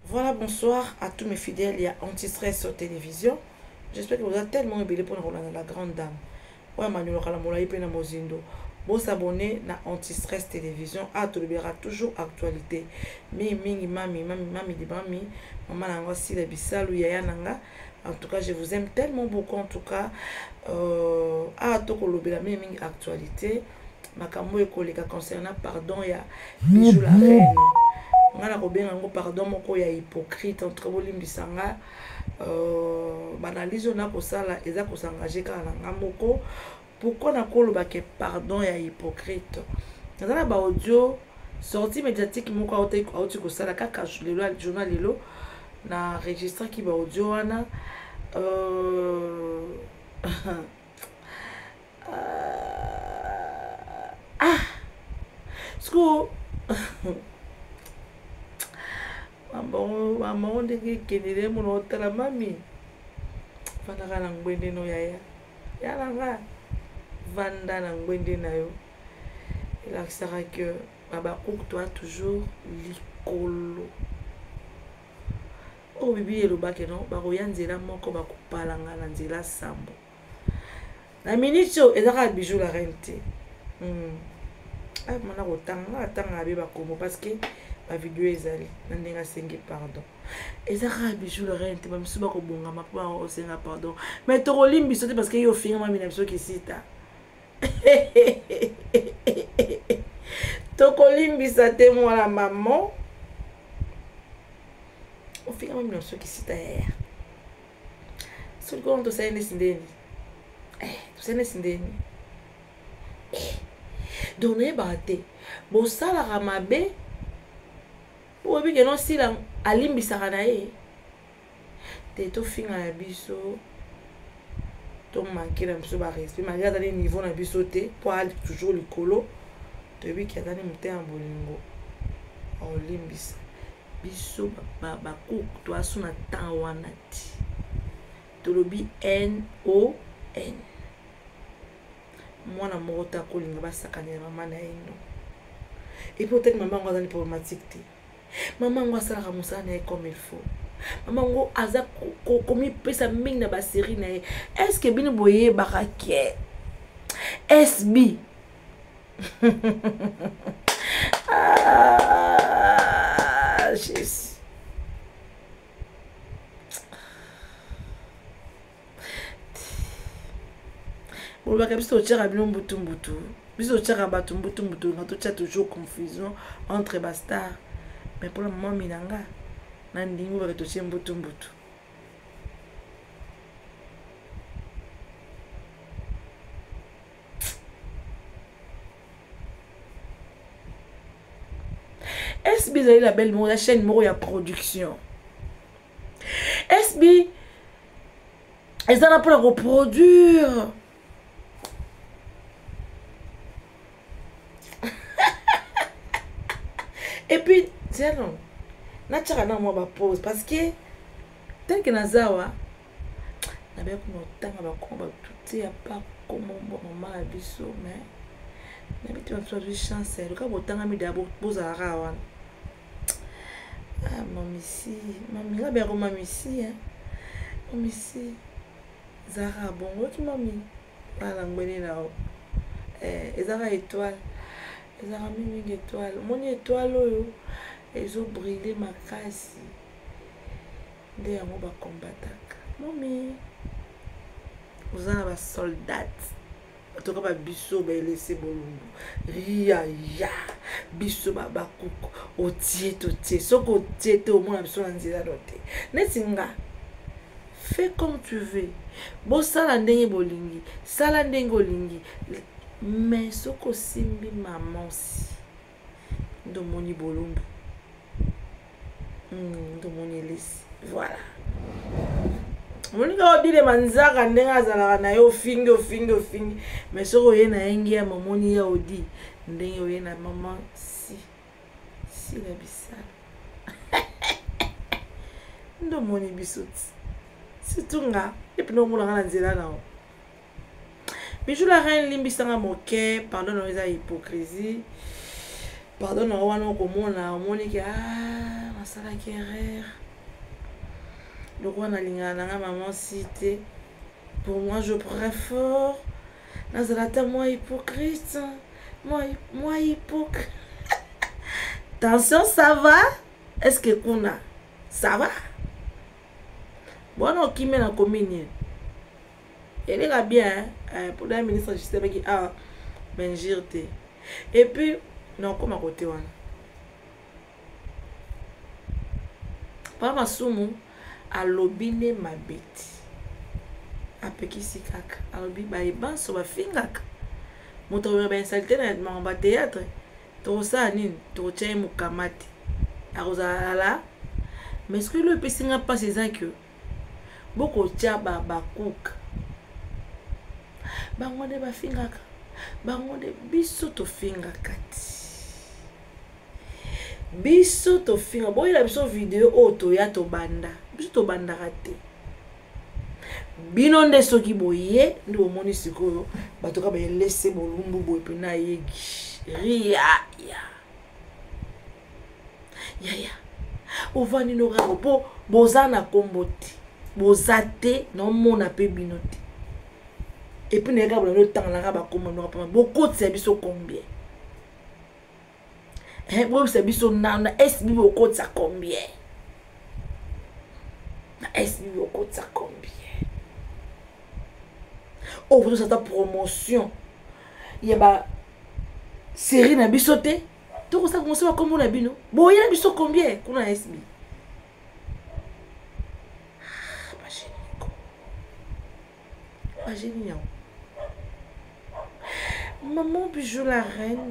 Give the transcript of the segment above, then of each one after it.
Voilà, bonsoir à tous mes fidèles. Il y a Anti-Stress sur télévision. J'espère que vous êtes tellement ébélé pour nous la grande dame. Ouais, Manuel Kalamola, il na mozindo. Bon s'abonner na Anti-Stress Télévision. Ah, tout le toujours actualité. Mi, mingi, mami, mami, mami, di mami. Maman, nanga, si la bisalu, yaya, nanga. En tout cas, je vous aime tellement beaucoup. En tout cas, ah, tout le la mingi actualité. Makambo ekoleka concernant pardon ya Bijou la reine. Nga na kobenga yango pardon moko ya hypocrite entre bolimbisa nga. Banalyse oyo nakosala eza kosengage kaka na nga moko. Pourquoi nakoloba ke pardon ya hypocrite? Naza na ba audio sortie médiatique moko auti kosala kaka lelo journal lelo na registraki ba audio wana. Siko mamango ndenge ekendele mona otala mami vandaka na ngwende no yaya ya na nga vanda na ngwende na yo elakisaka ke babakuku toa toujours likolo oyo Biblia elobaki no bakoya nzela moko bakopalanga na nzela sambo na minute oyo eza kaka Bijou la reine te. Mana kotanga nga atanga abe bakombo parce que ba vidéo ezali na ndenge asengi pardon eza kaka Bijou la reine te. Bamisu bakobongama mpo osenga pardon mais tokolimbiso te parce que yo ofinga mami na biso kisita. Tokolimbisa te mwana mama ofinga mami na biso kisita yaya. Soki kona tosali nesi ndeni, tosali nesi ndeni. Donc nayebaka te bosalaka mabe po oyebi ke nosila alimbisaka na ye te. Tofinga na biso tomanke na biso barespect malgré azali niveau na biso te po ali toujours likolo. Toyebi ke azali motema bolingo aolimbisa biso bakuku toasu na temps wana ti tolobi n o n mwana moko te akolinga basakanela mama na ye no. Et puis otali mama yango azali problématique te. Mama yango asalaka mosala na ye comme il faut. Mama yango aza komipesa mingi na basérie na ye. Est ce que bino boyebaka ke SB ah, Jésus. Bolobaka biso totiaka bino mbutu mbutu, biso totiaka bato mbutu mbutu, nga totia toujours confusion entre ba star. Mais mpona mami na nga na ndingi baka totie mbutu mbutu. SB ezali label moko ya chaîne moko ya production. SB eza na mpona koproduire. Et puis tiens natiaka na mwa bapause parce que tel que nazawa nabeya kuna otanga bakoma batuti ya pa komombo mama na biso mais nayebi te bato bazwi chance loka botanga mida bozalaka wana. Ah, mamisi mami nga beyako mamisi hein mamisi ezalaka bongo oki mami bana ngwene na yo ezalaka étoile ezalaka mingi étoile omoni étoile oyo ezobrille makasi nde yango bakombataka mami oza na basoldate toka ba biso baelese bolumbu ria ya biso babakuku otie totie soki otie te omona biso na nzela no te neti nga. Fais comme tu veux, bosala ndenge bolingi, sala ndenge olingi, mais soki osimbi maman si nde omoni bolumbu nde omoni elesi. Voilà, moninga odilema nzaka ndenge azalaka na ye ofingi ofingi ofingi mais soki oye na ye ngiama omoni ye odi ndenge oye na mama si sila bisala nde omoni biso ti surtout nga epi omonanga na nzela na yo. Bijou la reine limbisanga moke pardon na yo eza hypocrisie pardon na yo wana okomona omoni ke ah. Nasalaki erreur. Lokola nalingaka na nga maman si te. Pour moi, je préfère nazala ata mwa hypocrite. Mwa hypocrite. Tension, ça va? Est-ce que kuna ça va? Bwana okimi na komi nini? Eleka bien, hein? Pour la ministre justice abaki ah, menjir te. Et puis nakoma kote wana. Papa Masumu alobi nde mabe te. Apekisi kaka. Alobi baye banso bafingaka. Moto akomema ba insalite na makambo ya théâtre. Tokosala nini? Tokotia ye mokamate. Akozala la. Mais ce que lui epesi nga mpasi eza que bokotia ba bakuka. Bango nde bafingaka. Bango nde biso tofingaka ti. Biso tofinga boyela biso video oyo toya tobanda biso tobandaka te bino nde soki boye nde bomoni sikoyo bato kaka baelese bolumbu boye mpena yegi ria ya yaya ovandi no kaka mpo boza na nkombo te boza te naomona mpe bino te epuis nayeka bolandi otangalaka bakombo noka mpama bokotisa biso combien Eh, boyebisa biso nano na SB bokotisa combien? Na SB bokotisa combien? Oyo oh, ata promotion ya ba série na biso te tokosala promotion bakombo na bino boyela biso combien kuna na SB? Ah, bageniko bageni yango maman Bijou la reine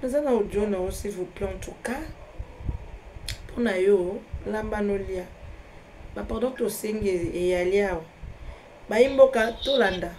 naza na audio na yo s'il vous plaît en tout cas mpona yo lamba nolia ba pardon tosengi eyali awa bayi mboka tolanda.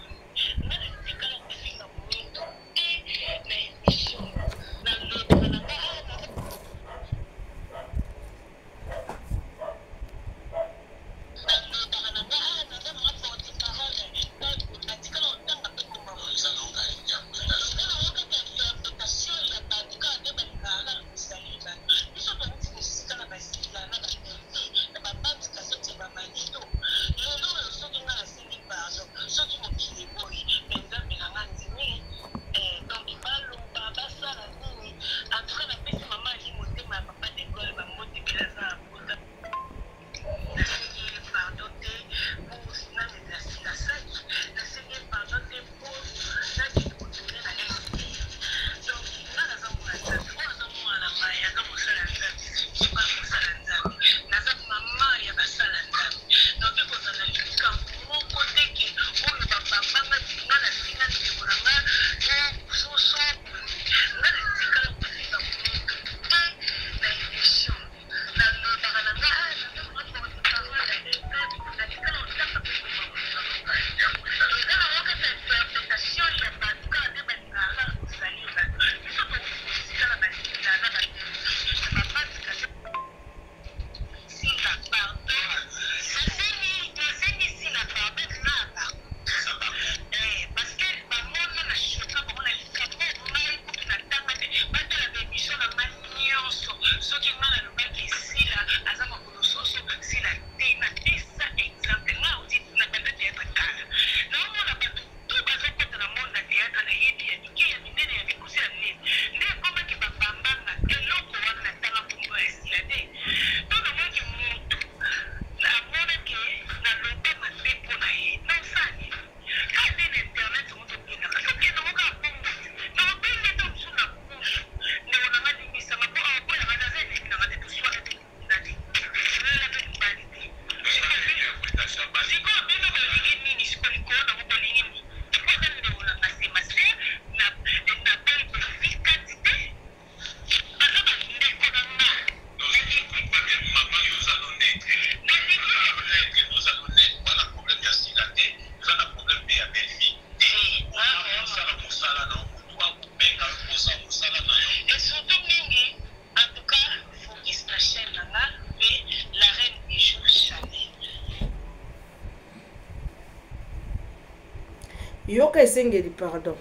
Yoka esengeli pardon.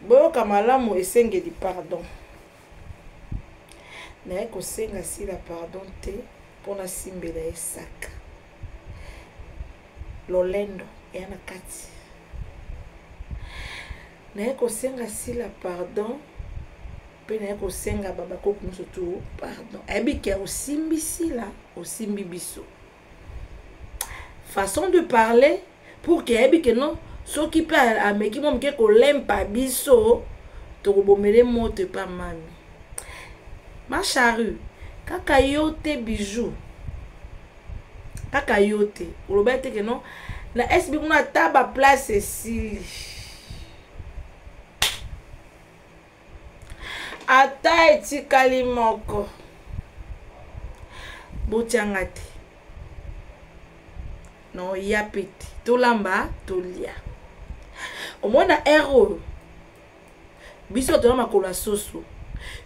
Boyoka malamu esengeli pardon. Naye kosenga Sila pardon te mpo nasimbela ye saka. Lolendo eya na kati. Naye kosenga Sila pardon mpe naye kosenga babakoko nyonso tu pardon. Ayebi ke osimbi Sila, osimbi biso. Façon de parler pour ke ayebi ke non soki mpe ameki mwa moke kolempa biso tokobomele moto epa mami. Ma charue, kaka yo te bijou. Kaka yo te. Olobaki te ke non na SB kuna ata ba place esili. Ata etikali moko. Botianga te. Non, ya pete. Tolamba, tolia. Omona heure oyo biso bato na makolo ya soso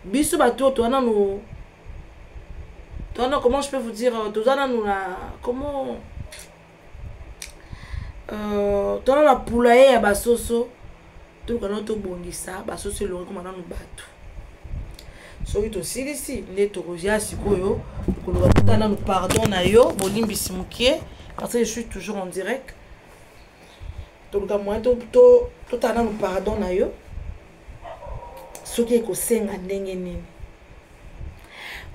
biso bato oyo toza nanu toza na comment je peux vous dire toza nanu na comment euh, toza na poulailler ya basoso toluka nano tobongisa basoso elongi koma nanu bato soki tosilisi nde tokozia sikoyo koloba tota nanu pardon na yo bolimbisi mokie parce que je suis toujours en direct toluka moyen totala nanu pardon na yo soki ekosenga ndenge nini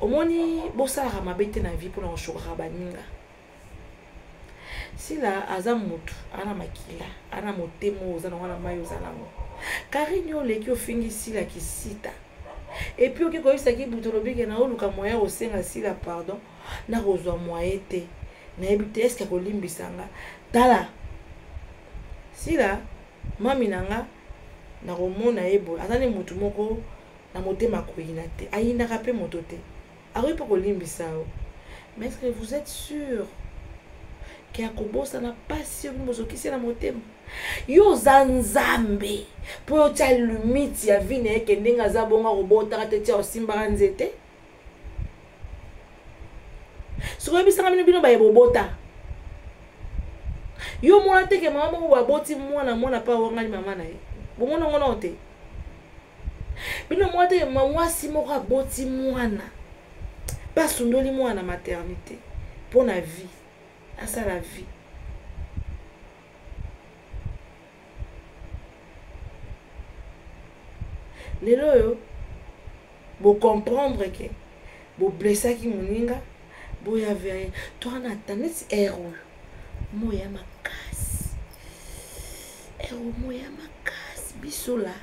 omoni bosalaka mabe te na vie mpona koshokaka baninga sila aza mutu ana makila ana motema oyo oza nango na mai oza nango karine yo oleki ofingi sila kisita epuis oke koyebisa kibutu olobi ke naoluka moyen kosenga sila pardon nakozwa moyen te nayebi te eske akolimbisa nga tala sila mami na nga nakomona ye boye aza nde motu moko na motema akoyina te ayinaka mpe moto te akoki mpe kolimbisa yo mais est-ce que vous êtes sûr ke akobosana mpasi oyo bozokisi na motema yo oza nzambe mpo yo otya limite ya vi na ye ke ndenge aza bongo akobotaka te tia osimbaka nzete soki oyebisaka bino bino baye bobota yo omona te ke mama moko boye aboti mwana mwana mpe awangani mama na ye bomona ngo nao te bino omona te mwasi moko aboti mwana mpe asundoli mwana na maternité mpo na vie asala vie lelo oyo bocomprendre ke boblessaki moninga boya veye toa na ta neti aire oyo moya makasi aire oyo moya makasi biso la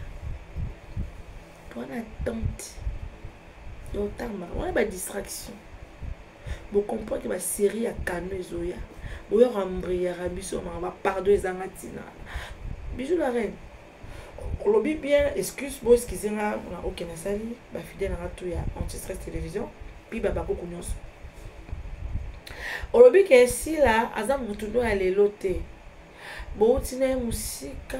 toa na tente ya otanga wana badistraction bocomprendre ke baserie ya kano ezoya boyoka mbriaka biso maka bapardon ezanga ntina biso la reine olobi bien excuse bo excuse nga na oke nasali bafidèle nanga tout ya anti stress télévision mpi babakoko nyonso olobi ke sila aza motu no ya lelo te bouti na ye mosika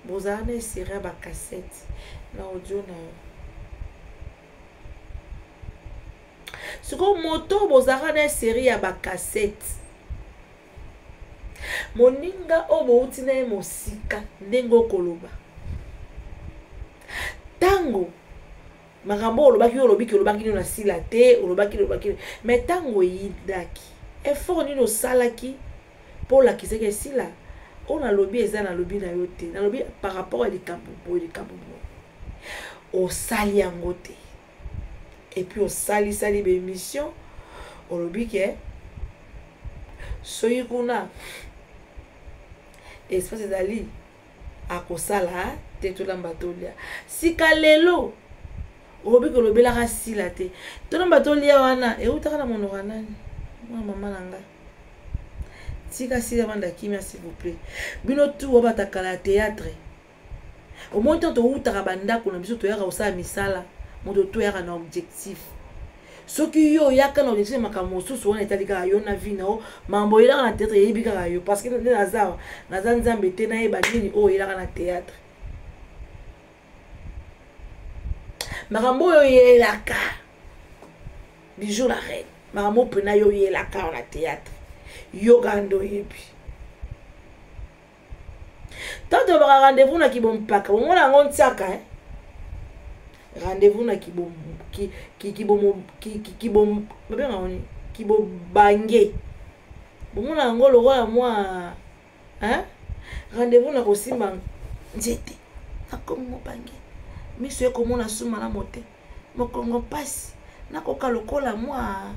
bozala na eseri ya bakasete na audio na yo sikoyo moto bozalaka na serie ya bakasete moninga oyo bouti na ye mosika ndenge okoloba ntango makambo oyo olobaki yo olobiki olobaki nini na sila te olobaki olobaki mais ntango oyindaki effort nini osalaki mpo olakisaki esila oyo nalobi eza nalobi na yo te nalobi par rapport ya likambo boye likambo boye osali yango te epuis osalisali baémission olobi ke soki kuna espace ezali akosala te tolamba tolia sika lelo okobi kolobelaka sila te tolamba tolia wana eutaka na monoko ya nani mwana mama na ngai tika sila banda kimia s'il vous plaît bino tu wabatakala ya théâtre omoni ntango towutaka bandako na biso toyaka kosala misala moto to oyaka na objectif soki yo oyaka na objectif ya makambo mosusu wana etali kaka yo na vie na yo makambo oyelaka na théâtre eyebi kaka yo parce que nde naza awa naza nzambe te nayeba nini oyo oyelaka na théâtre makambo oyo oyelaka bijou la reine makambo mpena yo oyelaka na théâtre yo kaka nde oyebi Tant tolobaka rendez-vous na kibompaka, bomona yango ntiaka eh? Rendez-vous na kibo ki ki kibo ki ki kibo babenga ngo kibobange. Bomona yango lokola mwa hein? Rendez-vous na kosimba nzete. Nakomi mobange. Miso ekomona suma na mote. Mokongo mpasi. Nakoka lokola mwa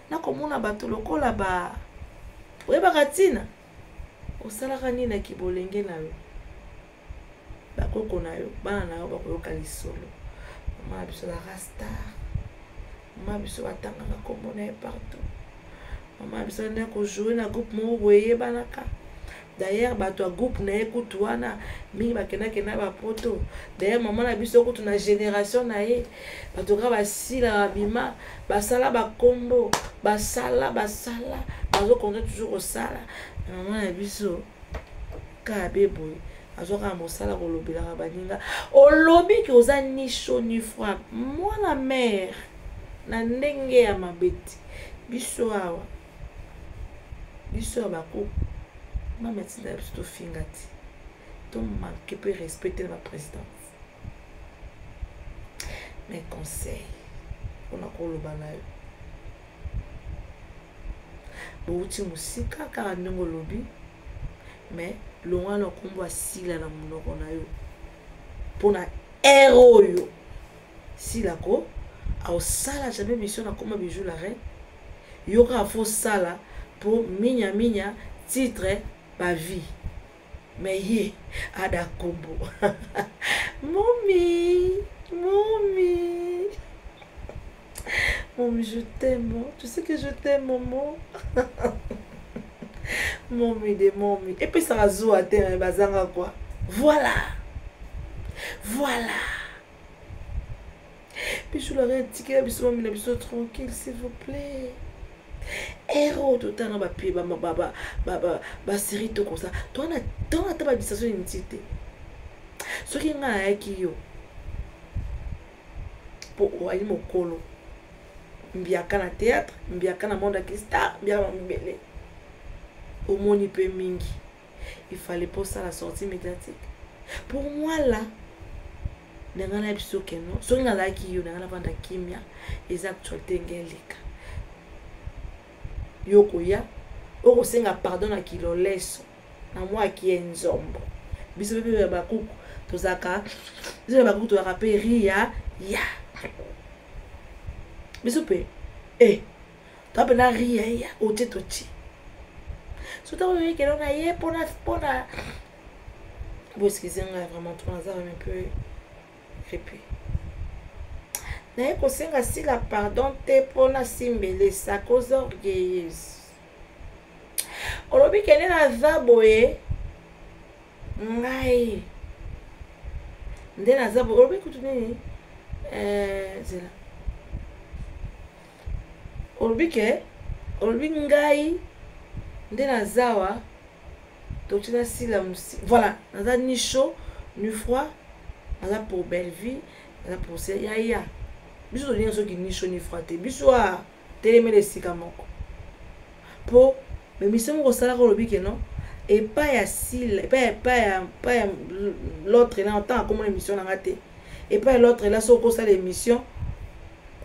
nakomona bato lokola ba oyebaka ntina osalaka nini na kibolenge na yo bakoko na yo bana na yo bakoyoka lisolo mama na biso azalaka star mama na biso batangaka nkombo na ye partout mama na biso nde akojoue na groupe moko boye eyebanaka d'ailleurs bato ya groupe na ye kutu wana mingi bakendaki na bapoto d'ailleurs mama na biso kutu na génération na ye bato kaka basila babima basala bakombo basala basala bazokonte toujours kosala mama na biso kaka be boye azwaka mosala kolobelaka baninga olobi ke oza ni chaud ni froid mwana mare na ndenge ya mabe te biso awa biso ya bakoko mama atinda biso tofinga te tomanke mpe respect te na baprésidente mais conseil mpona koloba na yo bowuti mosika kaka ndenge olobi mais longwa na nkombo asila na monoko na yo mpona ere oyo sila ko aosala jamais mission na koma bijou la reine yo kaka fo sala mpo minya minya titre bavie mais ye ada kombo momi momi momi je t'aime tu sais que je t'aime momo momi de momi epesaka zuwa te me bazanga quoi voilà voilà biso la reine tikela biso mami na biso tranquille s'il vous plaît ere oyo totanga bapie baserie tokosa towana ntango ata badistraction inutile te soki ngai nayaki yo mpo oali mokolo mbiaka na théâtre mbiaka na monde ya kistar mbiaka na mibele omoni mpe mingi il fallait pas osala sortie médiatique pour moi là na ngai nayebi soki no soki nazalaki yo na ngai navanda kimia eza actualité nge eleka yo koya okosenga pardon na kiloleso na mwa kie nzombo biso mpe ya bakuku tozalaka biso ya bakuku tozalaka mpe ria ya biso mpe e eh, toa mpena ria ya otie totie so ntango oyoyekelo na ye mpona mpona bo excuse ngai vraiment trop naza un peu grippe naye kosenga sila pardon te mpo nasimbele sakoz orgueilleuse olobi kende naza boye ngai nde naza boye olobi kutu nini eh, zela olobi ke olobi ngai nde nazawa toki nasila mosi voilà naza ni chaud ni froid naza pour belle vie naza pour se yaya biso tolinga soki ni chaud ni froid te biso a telemela esika moko mpo emission moko osalaka olobi ke non epai ya sila epai epai ya epai ya l'autre là ntango akomona émission na nga te epai ya l'autre là soki okosala émission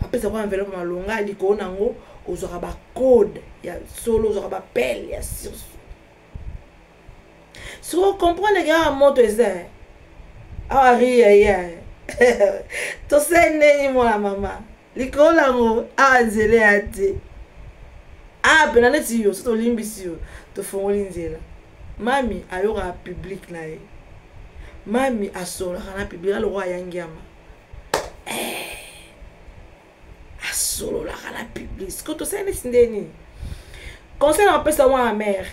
apesaka enveloppe malonga likolo na yango ozwaka bacode ya solo ozwaka bapele ya sursu soki ocomprendre ke awa moto eza awa ria ye tosali ndenge mwana mama likolo yango awa nzela ya te awa mpena neti yo so tolimbisi yo tofongoli nzela mami ayokaka publike na ye mami asololaka na publike alokola ayangiama eh, asololaka na public sikoyo tosali neti nde nini conseil na bapesa mwana mare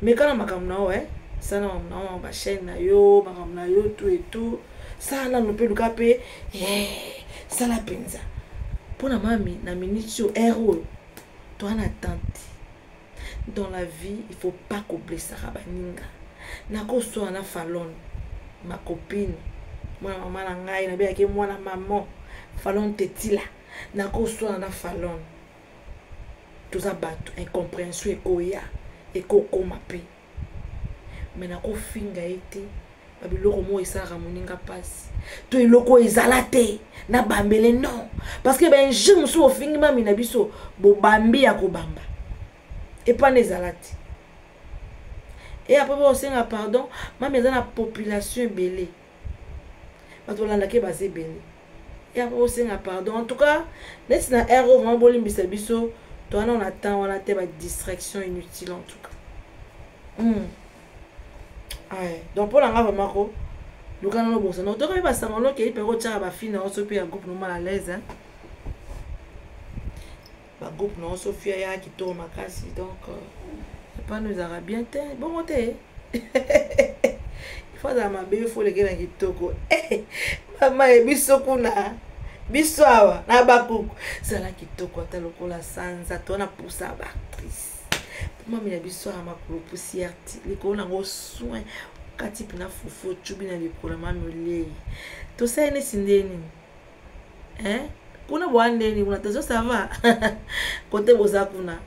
meka na makambo na yo eh? sala makambo na yo bachaine na yo makambo na yo tout et tout sala nano mpe luka mpe eh, sala mpenza mpo na mami na minute oyo heure oyo toa na tante dans la vie il faut pas koblesaka baninga nakoswana na falone ma copine mwana mama na ngai nabengaki mwana maman falone tetila nakoswana na falone toza bato incompréhension ekoya ekokoma mpe me nakofinga ye te. Babiloko moko esalaka moninga mpasi to eloko oyo ezala te na bambele non, parce que bainjure mosusu bofingi mami na biso, bobambi ya kobamba epana ezala te. E après bosenga pardon. Mami aza na population ebele, bato balandaki baza ebele. E après bosenga pardon. En tout cas, neti na aire oyo, vraiment bolimbisa biso, towana na temps wana te, badistraction inutile en tout cas. Ay, donc mpo na nga vraiment, ko luka nano bosana otoka mpe basango nokei mpe kotiaka bafille na yo mpe ya groupe no mal à l'aise, hein? Bagroupe na yo Sofia ya kitoko makasi, donc epano ezalaka bien te, bongo te. Il faut azala mabe, il faut oleke na kitoko. Mama ye biso kuna, biso awa na bakuku, zala kitoko ata lokola sanza. To na pusa baactrice, mami na biso awa, makolo poussière ti likolo nango, soin kati mpena fufu ocubi na likolo. Mami olei, tosali neti nde nini, hein? Kuna boa ndeni kuna tozo, ça va kote boza kuna,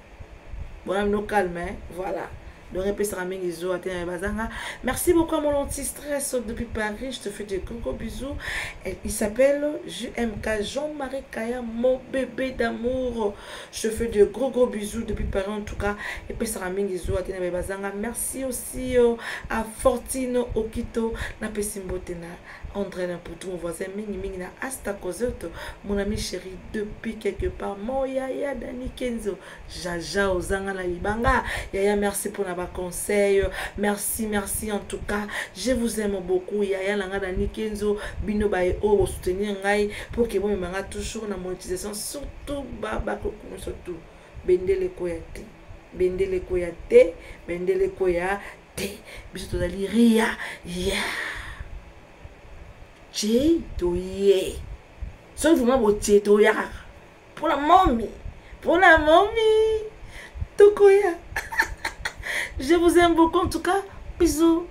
bona bino calme, hein? Voilà, donc epesaka mingi zuwa te na bazanga. Merci beaucoup à mon anti-stress depuis Paris, je te fais de gros gros bisous. Il s'appelle JMK, Jean-Marie Kaya, mon bébé d'amour, je te fais de gros gros bisous depuis Paris. En tout cas, epesaka mingi zuwa te na bazanga. Merci aussi à Fortino Okito, napesi mbote na André Naputu, mon voisin, mingi mingi na Asta Kozoto, mon ami chéri depuis quelque part, mon yaya Dani Kenzo, Jaja ozanga na libanga, yaya, merci pour ba conseil, merci, merci en tout cas, je vous aime beaucoup, yaya nanga Dani Kenzo, bino ba o soutenir ngai pour que bon manga toujours na monétisation, surtout ba ba surtout bendele koya te, bendele koya te, bendele koya te, biso tozali ria ya tie toye. Soki vraiment botie, toya kaka mpona momi, mpona momi tokoya. Je vous aime beaucoup en tout cas, bisous.